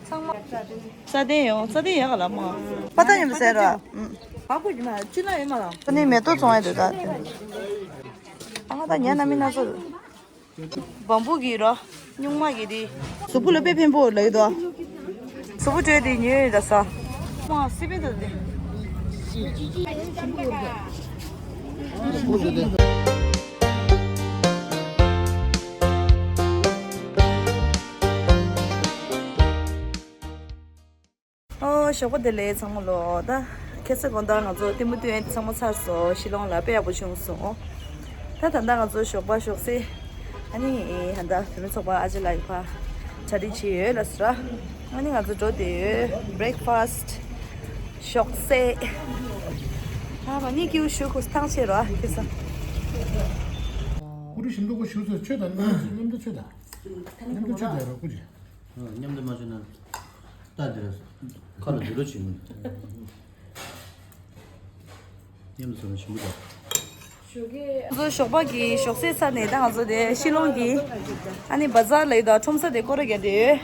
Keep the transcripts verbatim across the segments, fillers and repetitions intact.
ཚང་མ་ས་གདན་ཡོང་ས་གདན་ཡག་ལ་མ། པ་ཏ་ཡིན་པ་ཟེར་ར། ཨ་ཁུ་ཅི་མ་ཅི་ན་ཡོད་མ་ལ། ཁོ་ནི་མེ་ཏོག་བཙོང་ཡ་འདུག་ད། ཨ་ང་ད་ཉལ་ན་མི་སྣ་ཚོ། བམ་བུ་གི་རོ། སྨྱུག་མ་གི་དེ། གཟུགས་པོ་ལ་དཔེ་ཕན་པོ་ལ་ཡོད་དོ། གཟུགས་པོ་བྲོས་ཏེ་ཉོས་ཡོད་ད་ས། མ་སི་པན་ད་དེ། ཨོ་ཞོགས་པ་བདེ་ལེགས་ཚང་མ་ལོ། ད་ཁ་སང་དགོང་དག་ང་ཚོ་ལྟད་མོ་སྟོན་ཚང་མ་ཚར་སོང་། ཤི་ལོང་ལ་དཔེ་ཡག་པོ་བྱུང་སོང་། ད་ད་ལྟ་ང་ཚོ་ཞོགས་པ་ཞོགས་ཟས། ཨ་ནི་ཧན་ད་བུད་མེད་ཚོགས་པ་ཨ་ཅེ་ལགས་ཕར་གྲ་སྒྲིག་བྱས་ཡོད་ལ་ཟེར། ཨ་ནི་ང་ཚོ་འགྲོ་བསྡད་ཡོད། བྷི་རེག་ཕ་སི་ཊི་ཞོགས་ཟས། ཨ་མ་ནི་ཀིའུ་ཞུ་ཁུ་ཐང་ཆད་རོ་ཁ་སང་། ཀུ་རུ་ཞིམ་མདོག་གོ་ཞུ་ཚོད་ཆོད་དང་མཉམ་དུ་ཆོད་དང་། མཉམ་དུ་ཆོད་དང་རོ་ཀུ་ཅི། མཉམ་དུ་མ་བྱུང་ན། ད་འདི་རེད། ཁ་ལ་འདི་རུ་བྱིན། མཉམ་དུ་སོང་ན་ཞིམ་པོ་འདུག་ང་ཚོ་ཞོགས་པ་གི་ཞོགས་ཟས་ཚར་ནས་ད་ང་ཚོ་དེ་ཤི་ལོང་གི་ཨ་ནི་བ་ཛར་ལ་ཡོད་དོ། ཁྲོམ་ས་དེ་སྐོར་ར་རྒྱག་དེ་ཡོད།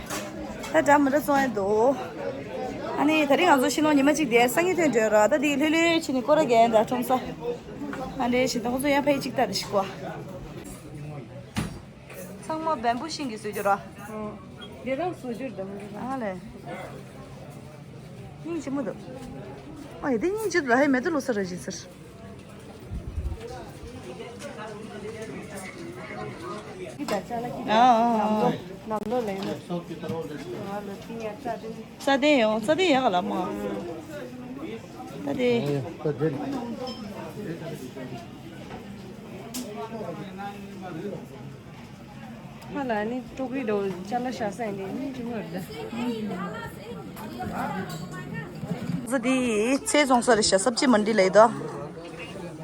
ད་འདྲ་མི་འདྲ་བཙོང་ཡ་འདུག་ཨ་ནི་ད་རིང་ང་ཚོ་ཤི་ལོང་ཉི་མ་གཅིག་དེ་སང་ཉིན་ཐོན་འགྲོ་ར། ད་དེ་ལྷོད་ལྷོད་བྱས་ནས་སྐོར་ར་རྒྱག་ཡ་འདྲ་ཁྲོམ་ས། ཨ་འདྲ་བྱས་ད་ང་ཚོ་ཡང་ཕ་ཡི་གཅིག་ལྟ་རེ་ཞིག་གོ། ཚང་མ་བེམ་བུ་ཤིང་གི་བཟོས་རྒྱུ་ར། ཨོ། དེ་རང་བཟོ་རྒྱུར་འདམ་རྒྱུ་ར། ཨ་ལེ། སྙིང་རྗེ་མོ་འདུག་ཨ་ཡེ་དེ་སྙིང་རྗེ་འདུག་ལ་ཧེ་མེ་ཏོག་ལོ་ས་ར་བཞིན་ཟེར། ཨ་ཨ་ཨ། ནམ་ལོ་ལེན་ནོ། ས་གདན་ཡོང་ས་གདན་ཡག་ལ་མ། ད་དེ། ཧ་ལ་ནི་ཀྲོ་ཀྲི་དོ་ཅ་ལ་ཤ་ས་ནི་ནི་ཅི་མོ་རེད། ཟ་དེ་ཚལ་བཙོང་ས་རེད་ཤག་སབ་ཇི་མན་ཌི་ལ་ཡོད་དོ།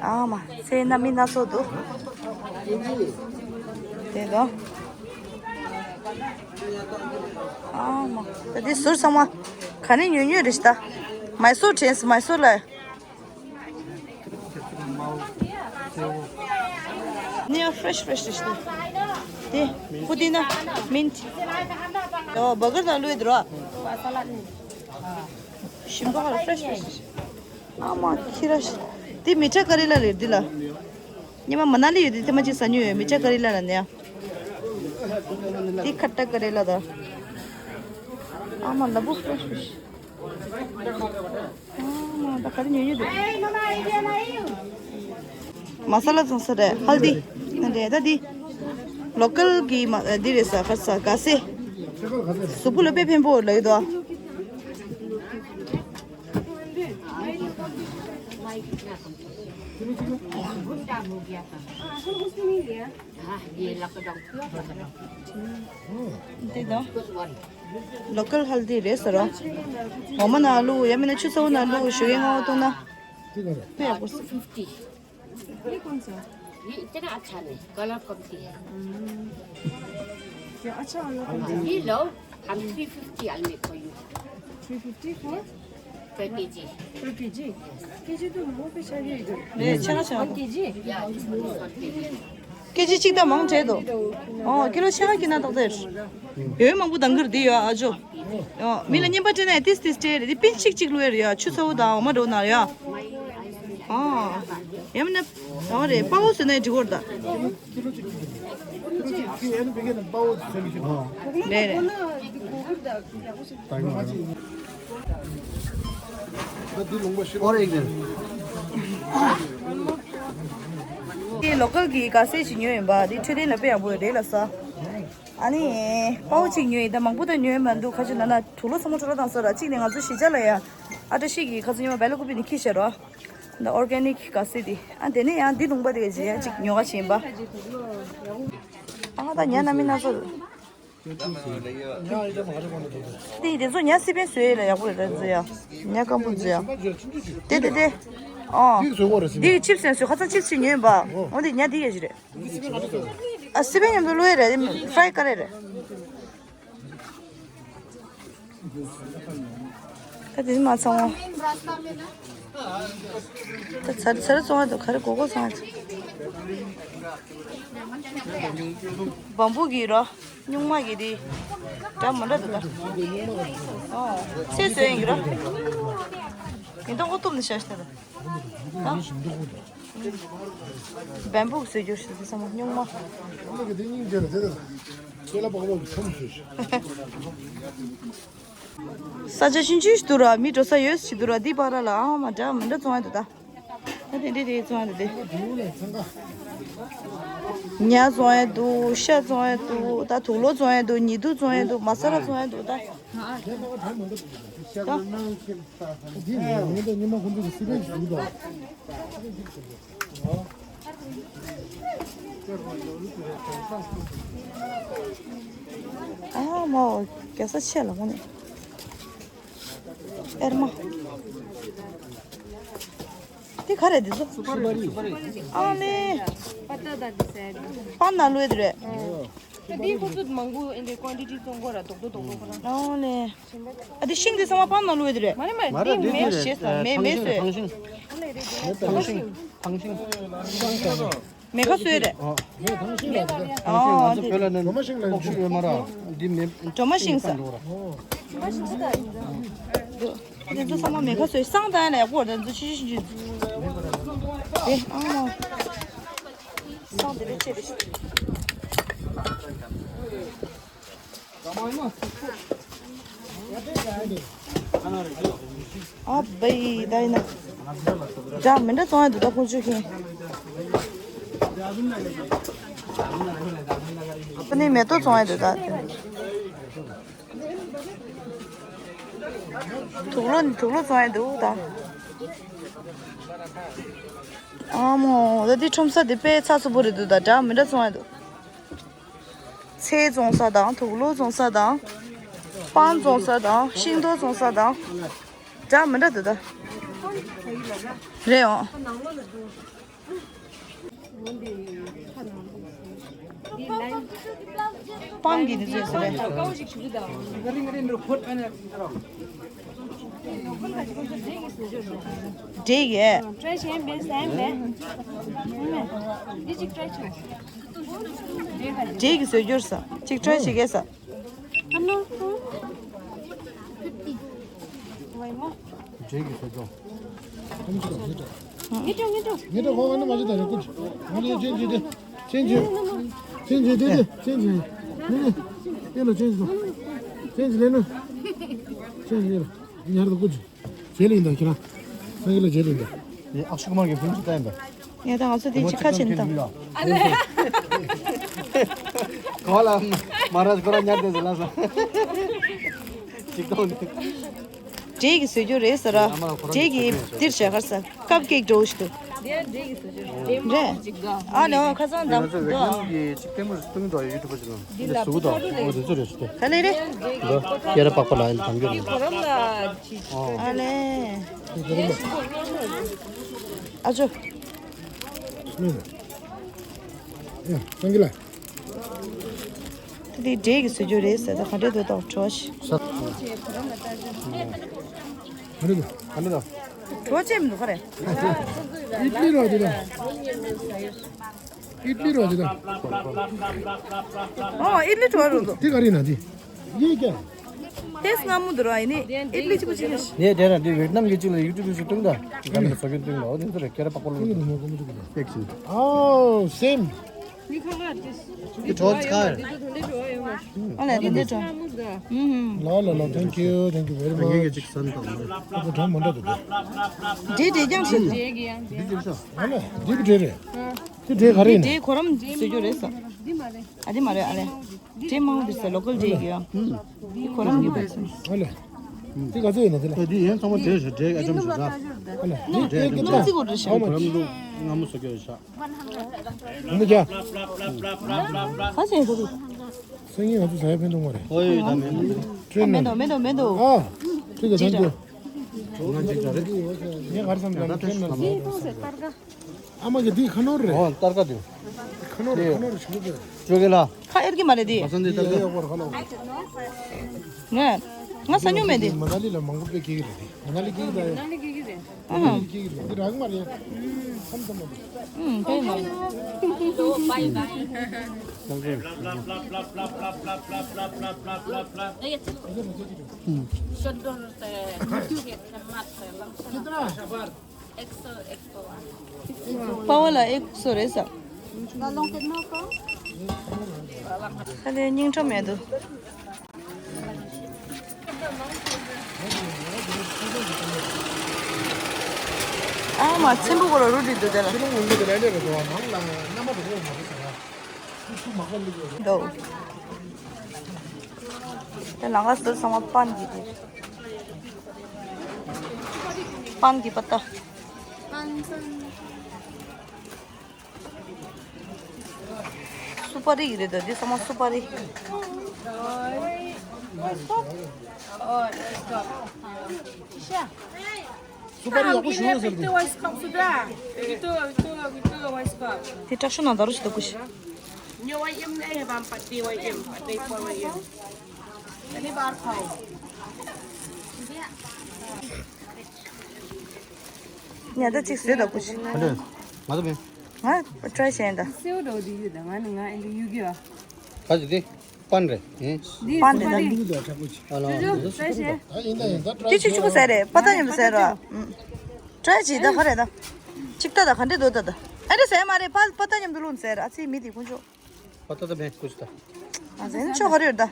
ཨ་མ་ཚལ་སྣ་མིན་སྣ་ཚོགས་འདུག་དེ་དོ། ཨ་མ་ད་དེ་ཟུར་ཚང་མ་ག་ནས་ཉོས་ཉོས་རེད་ཤག་ད་མའི་སོར་དྲན་སོང་། མའི་སོར་ལ། ནི་ཡང་ཕྲེཤ་ཕྲེཤ་རེད་ཤག་དེ་པུ་ཏི་ན་མིན་ཊི། ཨོ་བྷར་གར་དང་བླུགས་ཡོད་རོ། ཞིམ་པོ་ཧ་ལ་ཕྲེཤ་ཕྲེཤ་རེད་ཤག་ཨ་མ་ཁྱི་ར་ཤི། དེ་མི་ཊ་ཀ་རེ་ལ་རེད་འདི་ལ། ཉི་མ་མ་ན་ལི་ཡོད་དེ་དེ་མ་ཅིག་ཟ་ཉོས་ཡོད། མི་ཊ་ཀ་རེ་ལ་ལ་ནས་ཡ། དེ་ཁ་ཊ་ཀ་རེ་ལ་ད། ཨ་མ་ལ་བུ་ཕྲེཤ་ཕྲེཤ། ཨ་མ་ད་ག་རེ་ཉོས་ཉོས་འདུག་མ་ས་ལ་བཙོང་ས་རེད། ཧལ་དི་ན་རེད་ད་དེ། ལོ་ཀལ་གི་མ་འདི་རེད་ས་ཁ་ས་ག་སེ། གཟུགས་པོ་ལ་དཔེ་ཕན་པོ་ལ་ཡོད་དོ། དེ་དང་། ལོ་ཀལ་ཧལ་དི་རེད་ཟེར་རོ། འོ་མ་ནང་བླུགས་ཡང་མིན་ན་ཆུ་ཚ་བོ་ནང་བླུགས་ཞུ་ཡས་ངོ་བོ་བཏུང་ན། དཔེ་ཡག་པོ་སོང་། ये कौन सा? ये इतना अच्छा नहीं, कलर कम थी है। ये अच्छा वाला कौन सा? ये लो, हम three fifty I'll make for you। Three fifty for? Per kg। Per kg? Kg तो महंगा पे चाहिए इधर। 네, 제가 제가। One kg? Yeah, it's one kg। ཁེ་ཅི་གཅིག་དང་མང་བྲལ་འདུག་ཨོ་ཀི་ལོ་ཕྱེད་ཀ་གི་ན་ཏོག་ཙེ། ཡོད་མང་པོ་དང་གིར་འདི་ཡོད་ཨ་ཇོ། ཨོ་མི་ལ་རྔན་པ་སྤྲད་ན་ཏིས་ཏིས་སྤྲད་རེད། འདི་པིན་གཅིག་གཅིག་བླུགས་ཡ་རེད་ཡ། ཆུ་ཚ་བོ་དང་འོ་མ་འགྲོ་ན་ཡ། ཨོ། ཡང་མིན་ན། ཨོ་རེད། དཔའ་བོ་བཟོས་ན་འགྲིག་གོ་རེད་ད། རེད་རེད། འདི་ལོ་ཀལ་གི་ག་སེ་ཞིག་ཉོས་ཡིན་པ། འདི་འཕྲོད་བསྟེན་ལ་དཔེ་ཡག་པོ་རེད་ལ་ས། ཨ་ནི། དཔའ་བོ་གཅིག་ཉོས་ཡིན་ད། མང་པོ་ད་ཉོས་མ་འདུག་ཁ་ཅིག་ན་ན་དུག་ལོག་ཚང་མ་འཕྲོ་བརླག་བཏང་སོང་ར། གཅིག་ནས་ང་ཚོ་གཞིས་ཆགས་ལ་ཡ། ཨ་བཀྲ་ཤིས་ཀྱི་ཁ་ཚོན་ཉི་མ་སྦེལ་ཀོབ་ནས་འཁྱེར་བཞག་རོ། ད་ཨོར་གེ་ནིག་ག་སེ་དེ། ཨ་དེ་ནས་ཡང་འདི་ལུང་པ་དེ་ག་ཅིག་ཡ་གཅིག་ཉོ་ག་ཕྱིན་པ། ཨ་ང་ད་ཉ་ན་མི་ན་ཚོ། དེ་དེ་ཚོ་ཉ་སི་པན་བཟོས་ཡོད་ལ་ཡག་པོ་རེད་ད་འཛུལ་ཡ། ཉ་སྐམ་པོ་འཛུལ་ཡ། དེ་དེ་དེ། ཨོ། འདི་གི་བཟོས་གོ་རེད་སི་པན། འདི་གི་ཆིབ་སི་ཡང་བཟོས། ཁ་སང་ཆིབ་སི་ཉོས་ཡིན་པ། ཨོ་འདི་ཉ་འདི་ག་ཅིག་རེད། ཨ་སི་པན་མཉམ་དུ་བླུགས་ཡ་རེད། ཕ་རའི་ཀ་རེ་རེད། ད་དེ་མ་ཚང་བ། ད་ཚར་ཚར་བཙོང་ཡ་འདུག་ག་རེ་གོ་གོ་བཙོང་ཡ་འདུག་བམ་བུ་གི་རོ། སྨྱུག་མ་གི་དེ་འདྲ་མི་འདྲ་འདུག་ད། ཨོ། ཚེ་བཟོས་ཡིན་གི་རོ། ཡིན་ད་ཨོ་གཏུབ་ནས་བཞག་ཤི་ད། ད། བམ་བུ་བཟོས་རྒྱུ་ཞིག་དེ་ཚང་མ་སྨྱུག་མ། ས་ཆ་ཤིན་ཅུ་ཞིག་འདུག་ར། མི་འགྲོ་ས་ཡོད་ཞིག་འདུག་ར། འདི་བར་ལ་ཨ་མ་འདྲ་མི་འདྲ་བཙོང་ཡ་འདུག་ད། ད་དེ་འདྲས་དེ་བཙོང་ཡ་འདུག་དེ། ཉ་བཙོང་ཡ་འདུག་ཤ་བཙོང་ཡ་འདུག་ད་དུག་ལོག་བཙོང་ཡ་འདུག་ཉི་གདུགས་བཙོང་ཡ་འདུག་མ་ས་ར་བཙོང་ཡ་འདུག་ད། ད། འདི་ཉི་མ་ཉི་མ་ཁོང་ཚོ་གི་སི་པན་ཞིག་འདུག་ད། ཨ་མ། རྒྱ་ས་ཆེ་ལ་ཁོང་ནི། ཨེར་མ། འདི་ག་རེ་འདི་ཚོ། ཨ་ལེ། པ་ཏ་ད་འདི་ཟེར། པ་ན་ལུའི་དེ་རེད། ད་འདི་ཁོ་ཚོ་མང་པོ་འདི་ཀོན་ཊི་ཊི་བཙོང་གོ་ར་རྡོག་རྡོག་རྡོག་རྡོག་ཁོ་ར། ཨ་ལེ། ཨ་འདི་ཤིང་འདི་ཚང་མ་པ་ན་ལུའི་དེ་རེད། མ་རེད་མ་རེད། མ་རེད། འདི་འདི་མེ་ཞེས་ས་མེ་མེ་ཟོས། ཐང་ཤིང་། ཐང་ཤིང་། ཐང་ཤིང་། མེ་ཁ་སོས་རེད། ཨོ། ཨོ། ང་ཚོ་བོད་ལ་ནི་གྲོ་མ་ཤིང་ལ་ལྐོག་ཤིང་ཡོད་མ་ར། འདི་མེ་གྲོ་མ་ཤིང་ས། འདི་ཚོ་ཚང་མ་མེ་ཁ་སོས་སང་ད་ཡ་ལ་ཡག་པོ་རེད། འདི་ཚོ་ཆི་ཆི་ཆི་ཆི། དེ་ཨ་མ། སང་དེ་རེད་ཆེ་རེད། ཨ་བའི་ད་ཡིན་ན། འདྲ་མི་འདྲ་བཙོང་ཡ་འདུག་ད་ཁོང་ཚོས་ཁྱེད། ཁོ་ནི་མེ་ཏོག་བཙོང་ཡ་འདུག་ད། དུག་ལོག་དུག་ལོག་བཙོང་ཡ་འདུག་ད། ཨ་མོ་ད་འདི་ཁྲོམ་ས་འདི་དཔེ་ཚགས་ཚུད་པོ་རེད་འདུག་ད། འདྲ་མི་འདྲ་བཙོང་ཡ་འདུག་ཚལ་བཙོང་ས་དང་དུག་ལོག་བཙོང་ས་དང་། སྤང་བཙོང་ས་དང་ཤིང་ཏོག་བཙོང་ས་དང་། འདྲ་མི་འདྲ་འདུག་ད། རེད་འོང་། སྤང་གི་འདི་ཚོས་ཟེར་རེད། འདྲེ་ཡིན། འདྲེ་ཡིན་བཟོས་གྱུར་ས། གཅིག་ཊའེ་བྱེད་གས་ས། འདྲེ་གི་བཟོ་སྐྱོང་། ངེད་ཀྱང་ངེད་ཀྱང་། ངེད་ཀྱང་ཁོང་ཨ་ནི་མ་བྱེད་དང་རེ་སྐུལ། ང་ལ་ཅན་ཅན་དེ། ཅན་ཅན། ཅན་ཅན་དེ་དེ་ཅན་ཅན། ནི་ནི། ཨེ་ལ་ཅན་ཅན། ཅན་ཅན་ལེ་ནི། ཅན་ཅན་ལེ་ལ། ཉར་དང་སྐུལ། ཇེ་ལིང་དང་ཁྱེད་རང་། སངས་རྒྱས་ལ་ཇེ་ལིང་དང་། ངས་ཨག་ཤུ་ཀུ་མར་གྱི་ཕིལམ་ཞིག་ལྟ་ཡིན་པ། ངས་ད་ང་ཚོ་དེ་ཅི་ཁ་ཆེན་དང་། གོ་ལ་མ་ར་ཁོ་ར་ཉར་དེ་ཟེར་ལ་ས། ཅིག་ཏོང་ནི། འདྲེ་གི་བཟོ་རྒྱུ་རེད་ཟེར་ར། འདྲེ་གི་འདིར་བྱས་ཁར་ས་ཀབ་ཀེག་འགྲོ་ཞིག་འདུག་རེད། ཨ་ནི་ཨོ་ཁ་སང་དང་འདུག་ཨ། ཅིག་ལྟད་མོ་ཞིག་སྟོན་དོ་ཡུ་ཊུབ་ཅིག་ལ། འདི་ལ་བཟོ་གི་འདུག་ཨོ་དེ་ཚོ་རེད་ཤི་ཏེ། ག་ལེ་རེད། འདི་སྐྱེ་ར་པགས་པ་ལ་ཡིན་དམ་རྒྱུ་རེད། ཨ་ལེ། ཨ་ཅོ། ཨ་སངས་རྒྱས་ལ། ད་དེ་འདྲེ་གི་བཟོ་རྒྱུ་རེད་ཟེར་ད་ག་འདྲས་འདུག་ད་བྲོ་ཞིག་ག་འདྲས་འདུག་ག་འདྲས་འདུག་བྲོ་ཅེས་མི་འདུག་ག་རེད། ཨིད་ལི་རོ་དེ་ད། ཨིད་ལི་རོ་དེ་ད། ཨོ་ཨིད་ལི་བྲོ་རུ་འདུག་དེ་ག་རེ་ན་དེ། ཡེ་ཀྱ། ཏེས་སྔ་མོ་འདུག་ར་ཡིན་ནི་ཨིད་ལི་གཅིག་པུ་གཅིག་ཡིན། ངས་དེ་ར་འདི་ཝེད་ནམ་གི་གཅིག་ལ་ཡུ་ཊུབ་ཞིག་སྟོན་ད། ག་ནས་བཟོ་རྒྱུ་སྟོན་ད། འོ་དེ་ཚོ་རེད་སྐྱེ་ར་པགས་པ་ལོ། ཨོ་སེམ། འདི་གྲོགས་ཚ། ཨ་ལས་དེ་འདྲ་འགྲོ། ལ་ལ་ལ། Thank you, thank you very much. ངས་གཅིག་ཟན་དང་། ཨ་ཁོ་གྲམ་མ་འདྲ་འདུག་འདྲེ་འདྲེ་རྐྱང་ཞིག་འདུག་ཨ་ལས་འདི་གི་འདྲེ་རེད། དེ་འདྲེ་ག་རེ་ཡིན། འདྲེ་གོ་རམ་བཟོ་རྒྱུ་རེད་ས། ཨ་འདི་མ་རེད་ཨ་ལས། འདྲེ་མང་པོ་འདུག་ས་ལོ་ཀལ་འདྲེ་གི་ཡ། འདི་གོ་རམ་གི་བ་ས། ཨ་ལས། འདི་ག་ཚོད་ཡིན་ན་དེ་ལ། ད་འདི་ཡན་ཚང་མ་འདྲེ་ཞིག་འདྲེ་ཨ་ཅམ་ཞིག་ད། ཨ་ལས། འདི་འདྲེ་ཨ་ཅམ་ཞིག་ད། ཅི་གོ་འདྲེ་ཞིག་གོ་རམ་འདུག་སྔ་མོ་བཟོ་རྒྱུ་ཡོད་ཤག་འདི་རྒྱ། ག་ཚོད་ཡིན་ད་དེ། སང་ཉིན་ང་ཚོ་ཟ་ཡ་ཕན་ཐོགས་མ་རེད། ཨོ་ཡོད་ད་མེད་མ་རེད། ཁྲོས་མེད་ནས། འདུག་མེད་འདུག་མེད་འདུག་ཨ། ཁྲོས་ཀྱི་ཐང་རྒྱུ། ང་ཅིག་ད་རེད། ངས་ག་རེ་བསམ་ད་ན་ཁྲོས་ནས་ཟ་ཡ་ཕན་ཐོགས། ཨ་མ་གི་འདི་ཁ་ནོར་རེད། ཨོ་སྟར་ཀ་དེ། ཁ་ནོར་རེད་ཁ་ནོར་རེད་ཞུ་གི་རེད། ཅོ་གེ་ལ། ཁ་ཨེར་གི་མ་རེད་དེ། མ་སང་དེ་སྟར་ཀ། ཡག་པོ་རེད་ཁ་ནོར། ངས། ང་ས་ཉོ་མེད་དེ། མ་ན་ལི་ལ་མང་པོ་དཔེ་སྐྱེ་གི་རེད་དེ། མ་ན་ལི་སྐྱེ་གི་ད་ཡོད། མ་ན་ལི་སྐྱེ་གི་རེད། ཨང་། འདི་རག་མ་རེད། ཁམས་ཙམ་པ། ཨང་། དེ་མ། ཁྱེད་རང་། པ་ཝ་ལ་ཨེག་སོ་རེད་ས། ད་ལོང་སྐད་ནོ་ཀོ། ད་དེ་སྙིང་ཁྲོམ་མེད་འདུག་ཨ་མ་ཚེམ་བུ་གོ་ལ་རུ་རི་འདུག་དེ་ལ། འདུག་དེ་ལ་ང་ཚོ་ཚང་མ་པན་གྱི་དེ། པན་གྱི་པ་ཏ། སུ་པ་རི་ཡི་རེད་དོ། འདི་ཚང་མ་སུ་པ་རི། སུ་པ་རི་ཡག་པོ་ཞིག་ཡོད་ཟེར་འདུག་དེ་དྲག་ཤོས་ནང་ད་རུ་ཞིག་ད་ཀུ་ཤི། ཉལ་ད་ཅིག་བཟོས་ད་ཀུ་ཤི། ང་ཚོ་མེད། ང་ཊ་རའི་བྱས་ཡིན་ད། སེའུ་འདྲ་བོ་འདི་ཡོད་ད། ང་ནི་ང་ཨེ་འདི་གཡུག་གི་ཡོད། ག་ཅི་དེ། པན་རེད། ཨེ། འདི་པན་རེད་ད། སུ་པ་རི། ཨ་ལ། ཅུ་ཅུ་ཊ་རའི་བྱས། ཨ་ཡིན་ད་ཡིན་ད། ཊ་རའི་ཅིག་ཆུ་བོ་ཟེར་རེད། པ་ཏ་མཉམ་དུ་ཟེར་རོ། ཨུམ། ཊ་རའི་ཅིག་ད་ག་རེད་ད། ཅིག་ད་ད་ག་འདྲས་འདུག་ད་ད། ཨ་འདྲས་ཟེར་མ་རེད། པ་པ་ཏ་མཉམ་དུ་བླུགས་ཟེར། ཨ་ཙི་མི་དེ་ཁོང་ཚོ། པ་ཏ་ད་མེད་ཀུ་ཤི་ད། ཨ་ཟེར་ནི་ཆོ་ག་རེ་ཡོད་ད།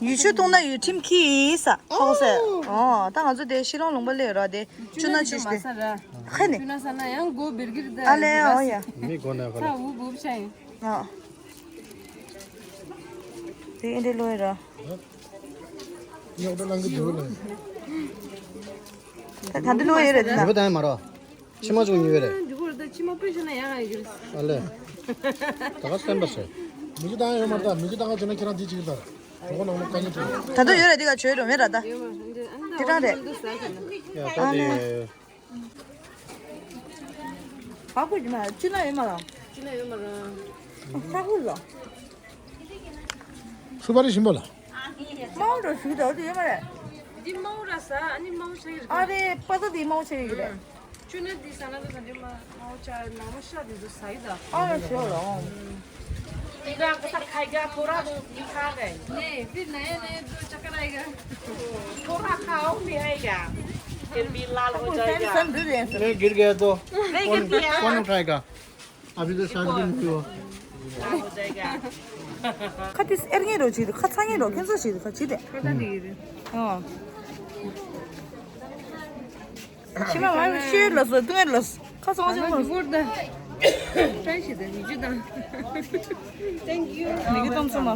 ཡུལ་ཆུ་བཏུང་ན་ཡུལ་ཁྲིམས་ཁྱི་ས་ཧོ་ཟེར། ཨོ་ད་ང་ཚོ་དེ་ཤི་ལོང་ལུང་པ་ལས་ར་དེ་ཆུ་ན་ཆུ་ཤི་དེ། ཧེ་ནི། ཆུ་ན་ས་ན་ཡང་སྒོ་བེར་གིར་ད། ཨ་ལེ་ཨོ་ཡ། མི་སྒོ་ན་ག་ལ། ཚ་འུ་འུ་བྱ་ཡིན། ཨ། དེ་ཨེ་འདྲས་ལོས་ར། ཉོག་ཏོ་ལང་གི་འདུག་ལ། ད་ད་འདི་ལོས་ཡོད་རེད་ད། ཉོ་བ་དང་མ་རོ། ཕྱི་མ་ཅུང་ཉོས་རེད། འདི་གོ་རེད་ད། ཕྱི་མ་དཔེ་ཤེས་ན་ཡག་ཡག་གི་རེད། ཨ་ལེ། ད་ག་སེམས་པ་སེ། མི་གི་དང་ཡོད་མ་རེད་ད། མི་གི་དང་ག་བྱས་ན་ཁྱེད་རང་འདི་གཅིག་རེད་ད། གྲོགས་པོ་ནང་ལ་དཀའ་ངལ་འཕྲད། ད་དུང་ཡོད་རེད། འདི་ག་བྱོས་འགྲོ་མེད་ར་ད། དེ་རང་རེད། ཡ་ད་དེ། བ་ཀུ་ཅི་མ་ཅི་ན་ཡོད་མ་ར། ཅི་ན་ཡོད་མ་ར། ཧ་གོ་ལ། སུ་པ་རི་ཞིམ་པོ་ལ། མའོ་འགྲོ་ཞུ་དོ་དེ་ཡོད་མ་རེད། འདི་མའོ་ར་ས། ཨ་ནི་མའོ་ཆ་ཡིར། ཨ་རེ་པ་ཏ་དེ་མའོ་ཆ་ཡིར་རེད། ཆུ་ན་འདི་ས་ན་འདི་ས་འདི་མ་མའོ་ཆ་ནང་མ་ཤ་འདི་ཚོ་ས་ཡི་ད། ཨ་ཡ་ཞོ་ལ། འདི་ག་ག་ས་ཁའི་ག་ཐོ་ར་འདི་ཁ་རེད། ནེ་འདི་ན་ཡ་ན་ཡ་འདི་ཆ་ཀ་ར་ཡི་ག། ཐོ་ར་ཁ་འོ་མི་ཧ་ཡི་ག། ཨེ་འདི་ལ་ལ་འོ་ཇ་ཡི་ག། ནེ་གིར་གེ་ཏོ། ནེ་གིར་གེ་ཡ། ཀོན་ཀོན་ཁའི་ག། अभी तो शादी भी नहीं हुआ। हो जाएगा। ཁ་ཏིས་ཨེར་ངེ་རོ་ཅི་རེད། ཁ་ཚ་ངེ་རོ་ཁྱེད་ཚོ་ཞིག་རེད། ཁ་ཅི་རེད། ཁ་ཏ་ནི་རེད། ཨོ། ཕྱི་མ་ང་ཤེས་ལ་སོ་ཏུང་ལ་སོ་ཁ་ཚ་ངེ་རོ། ཧྥྲན་ཤི་དང་ཡི་ཇི་དང་། Thank you. མི་གི་གཏོང་ཚོ་མ།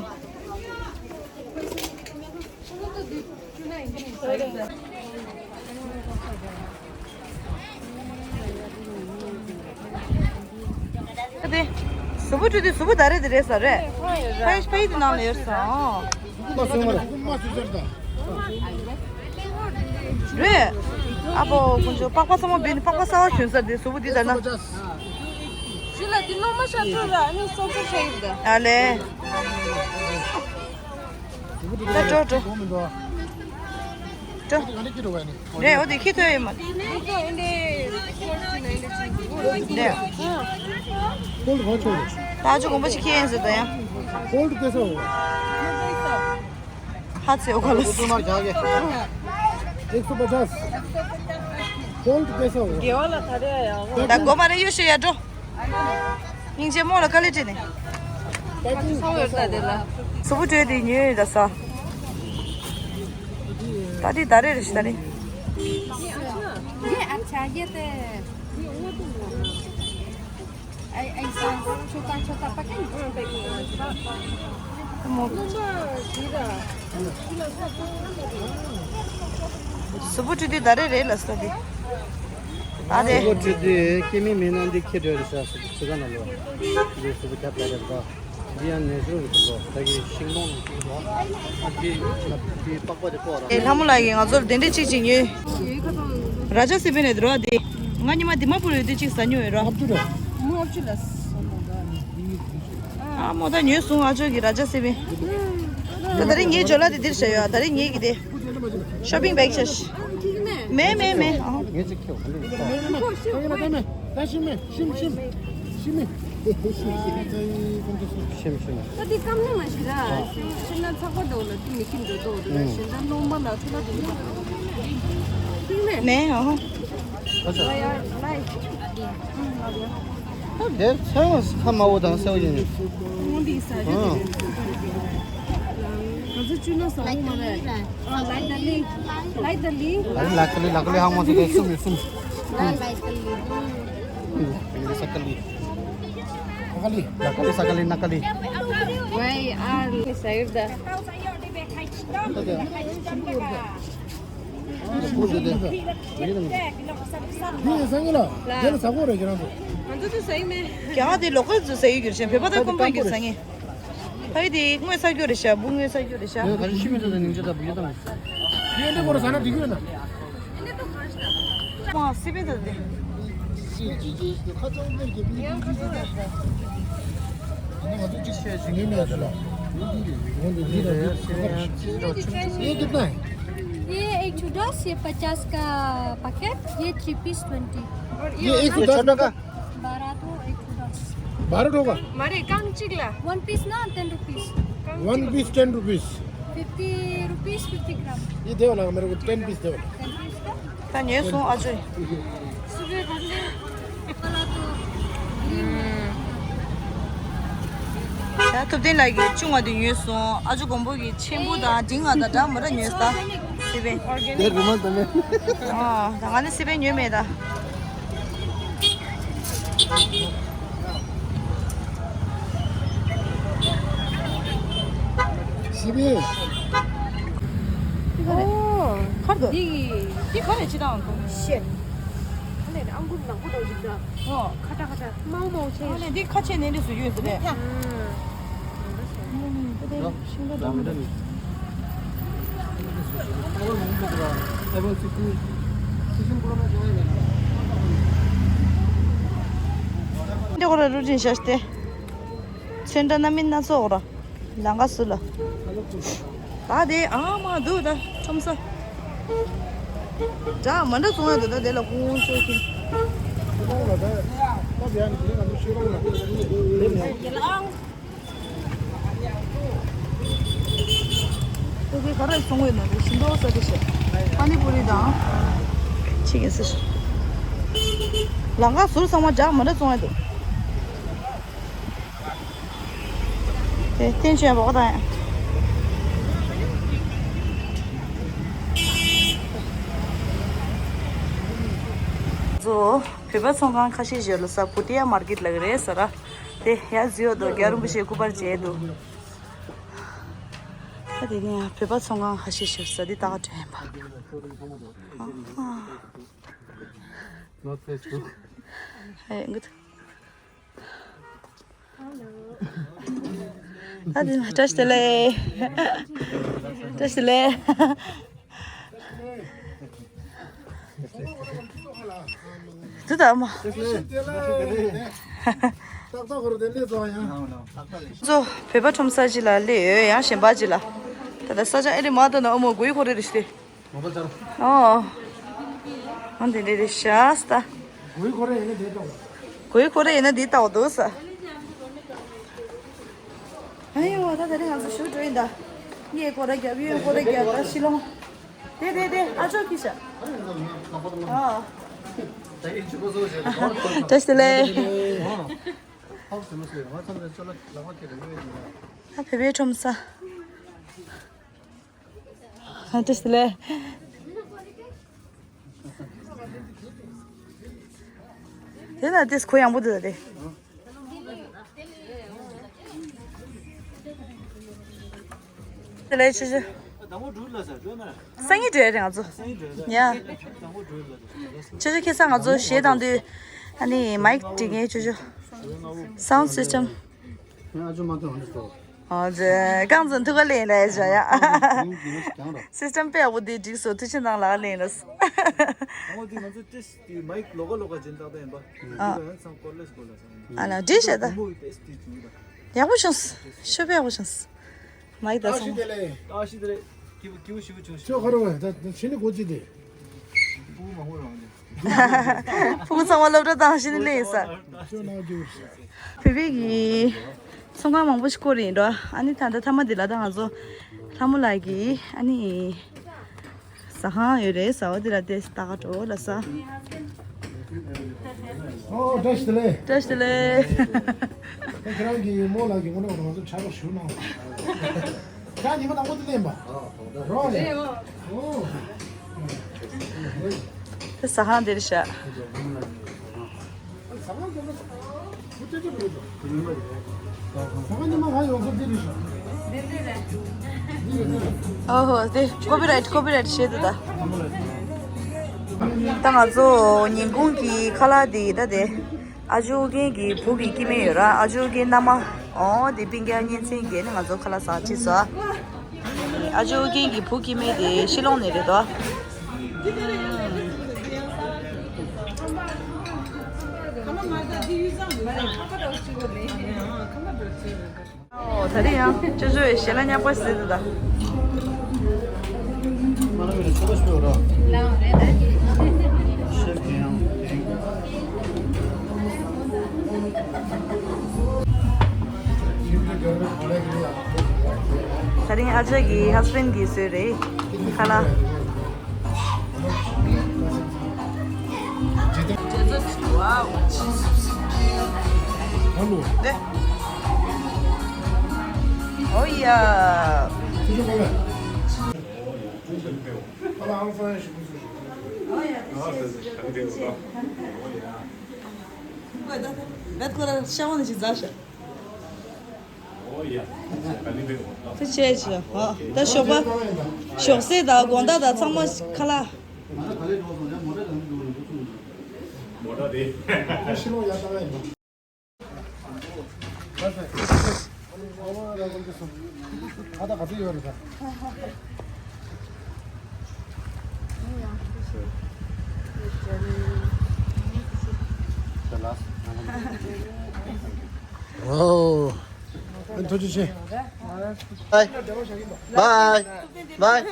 ཨ་དེ། གཟུགས་པོ་བཀྲུས་དུས་གཟུགས་པོ་ད་རེད་དེ་རེད་ས་རེད། ཕ་ཡི་ཕ་ཡི་དེ་ནང་ལ་ཡོད་ས། རེད། ཨ་ཕོ་ཁོང་ཚོ་པགས་པ་ཚང་མ་བེད་ནས་པགས་པ་གསར་པ་གྱོན་ས་དེ་གཟུགས་པོ་དེ་ལྟར་ན། ཞུ་ལ་དེ་ལོ་མ་ཤ་སྤྲོད་ར་ཨ་ནི་སོབ་སོབ་ཤ་ཡིན་ད། ཨ་ལེ། ད་འགྲོ་འགྲོ། འགྲོ། རེད། འོ་དེ་ཁྱི་ཐོས་ཡོད་མ་རེད། ཧོལ་ག་ཆོད་རེད། ད་ཅུ་གོམ་པ་ཅིག་ཁྱི་ཡིན་ཟེར་ད་ཡང་། ཧོལ་དེ་སོ། ཧ་ཚེ་འོ་ག་ལ་སོ། एक सौ पचास। ཧོལ་དེ་སོ། དགེ་བ་ལ་ད་རེ་ཡ། ད་གོ་མ་རེད། ཡོད་ཤོད་ཡ་འགྲོ། སྙིང་རྗེ་མོ་ལ་དཀའ་ལས་སྤྲད་ནས། གཟུགས་པོ་བཀྲུས་ཏེ་ཉོས་ཡོད་ད་ས། ད་དེ་ད་རེ་རེ་ཞིག་ད་རེ། ये अच्छा, ये तो। ऐ- ऐसा छोटा छोटा पैकेट। མོ། གཟུགས་པོ་བཀྲུས་ཏེ་ད་རེ་རེ་ལ་ས་དེ། ཨ་དེ། གཟུགས་པོ་བཀྲུས་ཏེ་སྐྱེ་དམན་མིན་ན་འདི་ཁྱེར་འགྲོ་རེད་ཤག་སུ་ག་ན་ལོ། འདི་གཟུགས་པོ་ཁྱབ་པ་རེད་པ། འདི་ཡང་ནས་ཟུར་གྱི་ལོ། ད་གི་ཤིང་སྡོང་གི་ལོ། ཨ་འདི་འདི་པགས་པ་དེ་ཕོག་ར། ཨེ་ལྷ་མོ་ལགས་ཀྱིས་ང་ཚོར་དེ་འདྲས་གཅིག་ཅིག་ཉོས། ར་ཇ་སི་པན་ནས་འདི་རོ་དེ། ང་ཉི་མ་དི་མ་པུར་ཡོད་དུས་གཅིག་ཟ་མྱོང་ཡོད་ར། ཨ་བཅུ་ར། མོ་ཨ་བཅུ་ལ། ཨ་མོ་ད་ཉོས་སོང་། ཨ་ཅོ་གི་ར་ཇ་སི་པན། ད་ད་རེས་ངའི་ཇོ་ལ་དེ་འདིར་བཞག་ཡོད། ད་རེས་ངའི་གི་དེ། ཤོ་པིང་བེག་ཆེ། མེ་མེ་མེ། ཨ། ངས་ཅིག་ཁྱེར་བ་ལེ། ཁོ་ཤི་ཁོ་ཤི་ཁོ་ཤི་ཁོ་ཤི་ཤི་མི་ཤི་མི་ཤི་མི་ཤི་མི་ཤི་མི། ད་འདི་སྐམ་ནི་མ་ཤི་ར། ཤི་ན་ཚགས་པ་འདུག་ལ་དེ་མི་ཤི་འགྲོ་འདུག་ལ། ཤི་ན་རློན་པ་ལ་ཚོ་ལ་འདུག་ལ། ཤི་མི་ནས་ཨོ། ད་དེར་ཚོས་ཁ་དམར་པོ་དང་སེར་པོ་ཡིན། ང་ཚོ་བཅུ་ན་ཟ་འོང་མ་རེད། ཨ་ལའི་ད་ལི། ལའི་ད་ལི། ལ་ཀ་ལི་ལ་ཀ་ལི་ཧང་མ་ཚོ་གསུམ་ཡོད་གསུམ། ལ་ལའི་ད་ལི། ལ་ཀ་ལི། ལ་ཀ་ལི་ས་ཀ་ལི་ན་ཀ་ལི། ཝའི་ཨར་ལི་ས་ཡུར་ད། ཡིན་ས་ངེ་ལ། དེ་ལ་ཟ་གོ་རེད་ཁྱེད་རང་ཚོ། ང་ཚོ་ཚོ་ཟ་ཡི་མེད། རྒྱ་གར་དེ་ལོ་ཀལ་ཚོ་ཟ་ཡི་གྱུར་ཞིང་བོད་པ་དང་ཀོམ་པོ་གྱུར་ཟ་ངེ། ཕ་གི་དེ་དངོས་ཟ་རྒྱུ་རེད་ཤག་འབུ་དངོས་ཟ་རྒྱུ་རེད་ཤག་ཡོད་ག་ཤི་མི་ཚོ་དང་ཉིང་ཅོ་དང་བུ་ཡོད་དང་། ཡོད་འདི་སྐོར་ཟ་ན་འགྲིག་གི་ཡོད་ན། ཨ་སི་པན་ད་དེ། ये एक सौ दस, ये पचास का पैकेट, ये थ्री पीस ट्वेंटी। ये एक सौ दस का। बारह तो एक सौ दस। बारह होगा। मारे कांग चिगला। One piece ना, ten rupees। One piece ten rupees। Fifty rupees, fifty gram। ये दे वाला मेरे को ten piece दे वाला। Ten piece का। ད་ཉོས་སོང་ཨ་ཅོ། ད་ཐུབ་བསྟན་ལགས་ཀྱིས་ཆུང་བ་དེ་ཉོས་སོང་། ཨ་ཅོ་མགོན་པོ་གིས་ཆེན་པོ་དང་འབྲིང་བ་དང་འདྲ་མི་འདྲ་ཉོས་ད། སི་པན། དེ་རུ་མ་དང་ནི། ཨ་ད་ང་ནི་སི་པན་ཉོས་མེད་ད། སི་པན། ཨོ། ཁར་དུ། འདི་འདི་ག་རེ་ཅི་དང་གོང་ཤེ། ཨ་ནེ་ཨང་ཀུན་ནང་པོ་འདྲ་ཞིག་ད། ཨོ། ཁ་ཏ་ཁ་ཏ་མང་མང་ཆེ། ཨ་ནེ་འདི་ཁ་ཆེ་ནས་འདི་སུ་ཡོད་ཟེར་རེད། ཨ་ནེ་ཤིང་ཏོག་འདྲ་མི་འདྲ་མི། འདི་ཁོ་ར་རུ་རིན་ཤ་སྟེ། ཚོན་ཁྲ་སྣ་མིན་སྣ་ཚོགས་ར། ལང་ཀ་སུ་ལ། ད་དེ་ཨ་མ་འདུག་ད་ཁྲོམ་ས། འདྲ་མི་འདྲ་བཙོང་ཡ་འདུག་ད་དེ་ལ་ཁོང་ཚོས་ཀྱིན། དེ་གའི་ག་རེ་བཙོང་གི་ཡོད་ན་དེ་ཤིང་ཏོག་ས་དེ་བྱས། ཕ་ནི་པུ་རི་དང་། ཕྱི་གི་སི། ལང་ཀ་ཟུར་ཚང་མ་འདྲ་མི་འདྲ་བཙོང་ཡ་འདུག་དེ་བསྟན་ཆོས་པ་གོ་དང་། ཚོ་བོད་པ་ཚོང་ཁང་ཁ་ཤས་ཞིག་ལ་ས་བུ་ཏི་ཡ་མར་ཀེད་ལབ་ཀྱི་རེད་ཟེར་ར། དེ་ཡ་ཟིའོ་དོ་རྒྱལ་རིན་པོ་ཆེ་སྐུ་པར་མཇལ་འདུག་ད་དེ་ནས་བོད་པ་ཚོང་ཁང་ཁ་ཤས་ཞིག་ས་དེ་ལྟ་ག་འགྲོ་ཡིན་པ། ཨ་ཧ། ཧེ་འགུ། ད་དེ་ནས་བཀྲ་ཤིས་བདེ་ལེགས། བཀྲ་ཤིས་བདེ་ལེགས། དུ་ད་མ། ཏག་ཏག་ཁོ་ར་དེ་ལས་ཙང་ཡང་། ཚོ་བོད་པ་ཁྲོམ་ས་ཅིག་ལ་སླེབས་ཡོད། ཡང་གཞན་པ་ཅིག་ལ། ད་ལྟ་ས་ཆ་ཨེ་རི་མ་ད་ན་ཨ་མོ་གོ་ཡི་ཁོ་རེ་རེ་ཤི་ཏེ། ཨོ། ཨ་འདི་འདི་རེ་ཤ་སྟ། གོ་ཡི་ཁོ་རེ་ཡིན་ན་དེ་ལྟ་བུ། གོ་ཡི་ཁོ་རེ་ཡིན་ན་དེ་ལྟ་བུ་འདུག་ས། ཨ་ཡོ་ད་ད་རེ་ང་ཚོ་ཞུ་འགྲོ་ཡིན་ད། ངས་སྐོར་ར་རྒྱབ་ཡོད་སྐོར་ར་རྒྱབ་ད་ཤི་ལོང་། དེ་དེ་དེ་ཨ་ཅོ་ཁྱི་ཤ། ཨ། བཀྲ་ཤིས་བདེ་ལེགས། ཨ་བོད་པའི་ཁྲོམ་ས། བཀྲ་ཤིས་བདེ་ལེགས། དེ་ན་དེ་ཁོ་ཡང་པོ་དེ་ད་དེ། དེ་ལས་ཆུ་ཆུ། སང་ཉིན་འགྲོ་ཡ་རེད་ང་ཚོ། ཡ། ཆུ་ཆུ་ཁེ་ས་ང་ཚོ་གཞས་བཏང་དུས། ཨ་ནི་མའིག་འགྲིག་ངེས་ཆུ་ཆུ། Sound system། ཨ་ཅོ་མ་ཐོང་ནི་ཏོ། ཨ་ཅེ་རྐང་འཛིན་ཐུག་ག་ལེན་ལ་བྱ་ཡ། སིས་ཊམ་དཔེ་ཡག་པོ་འདི་འགྲིག་སོང་། ཐུགས་ཆེ་གནང་ལགས་ལེན་ལ། ཨ་མ་དེ་ང་ཚོ་ཏེ་དེ་མའིག་ལོག་ག་ལོག་ག་སྦྱིན་བཏང་བསྡད་ཡིན་པ། ཨ། དེ་ལ་ཡང་ཚང་ཀོར་ལེས་དགོས་ལ་ཚང་། ཨ་ལ་འགྲིག་ཤག་ད། ཡག་པོ་བྱུང་སོང་། ཤོ་པ་ཡག་པོ་བྱུང་སོང་། མའིག་ད་ཚང་མ། ཨ་ཤི་དེ་ལེ། ཨ་ཤི་དེ་ལེ། སྐྱིད་པོ་སྐྱིད་པོ་ཞིག་བྱུང་སོང་། ཁྱོད་ཁ་རོ་བས་ད་ཕྱི་ནི་གོ་ཅི་དེ། ཕྲུ་གུ་མང་པོ་རང་དེ། ཕྲུ་གུ་ཚང་མ་སློབ་གྲྭ་བཏང་ཤེས་ནི་ལེགས་ས། བོད་པའི་གི་ཚོང་ཁང་མང་པོ་ཞིག་བསྐོར་རེད་འགྲོ། ཨ་ནི་ད་ལྟ་མཐའ་མ་འདི་ལ་ད་ང་ཚོ་ལྷ་མོ་ལགས་ཀྱི་ཨ་ནི་ཟ་ཁང་ཡོད་རེད། ཟ་བ་འདི་ལ་དེ་ལྟ་ག་འགྲོ་ལ་ས། ཨོ་བཀྲ་ཤིས་བདེ་ལེགས། བཀྲ་ཤིས་བདེ་ལེགས། ད་ཁྱེད་རང་གི་རྨོ་ལགས་ཀྱི་དངོས་གནས་ང་ཚོ་ཕྱག་རོགས་ཞུ་གནང་བ། ཁྱེད་རང་ཉི་མ་དང་པོ་དེ་ལེན་པ། རོགས་རེད། ཨོ། དེ་ཟ་ཁང་འདིར་བཞག་ཨོ་ཧོ། དེ་ཀོ་པི་རའིཊ་ཀོ་པི་རའིཊ་བཤད་འདུག་ད། ད་ང་ཚོ་ཉིན་གུང་གི་ཁ་ལག་འདི་ད་དེ་ཨ་ཇོ་རྒན་གྱི་བུ་གི་སྐྱེ་དམན་ཡོད་ར། ཨ་ཇོ་རྒན་མནའ་མ། ཨོ་དེ་སྤུན་ཀྱག་གཉེན་ཚན་གྱི་ནི་ང་ཚོ་ཁ་ལག་ཟ་ཅི་ཟ། ཨ་ཇོ་རྒན་གྱི་བུ་སྐྱེ་དམན་དེ་ཤི་ལོང་ནས་རེད་དོ། ཨོ་ད་རེས་ཡང་ཅོ་ཅོ་ཡི་ཞལ་ལག་ཉག་པ་ཟེར་དུ་ད། ད་རིང་ཨ་ཅག་གི་ཧ་སི་བྷེན་གྱིས་བཟོས་རེད། ཁ་ལག་ཨོ་ཡ། ད་ཁོ་རང་ཤ་བོ་ནས་ཅིག་འཛར་ཤག་ཐུགས་རྗེ་ཆེ། ཨོ། ད་ཞོགས་པ། ཞོགས་ཟས་དང་དགོང་དག་དང་ཚང་མ་ཁ་ལག་ཨོ། ཐུགས་རྗེ་ཆེ། Bye. Bye. Bye.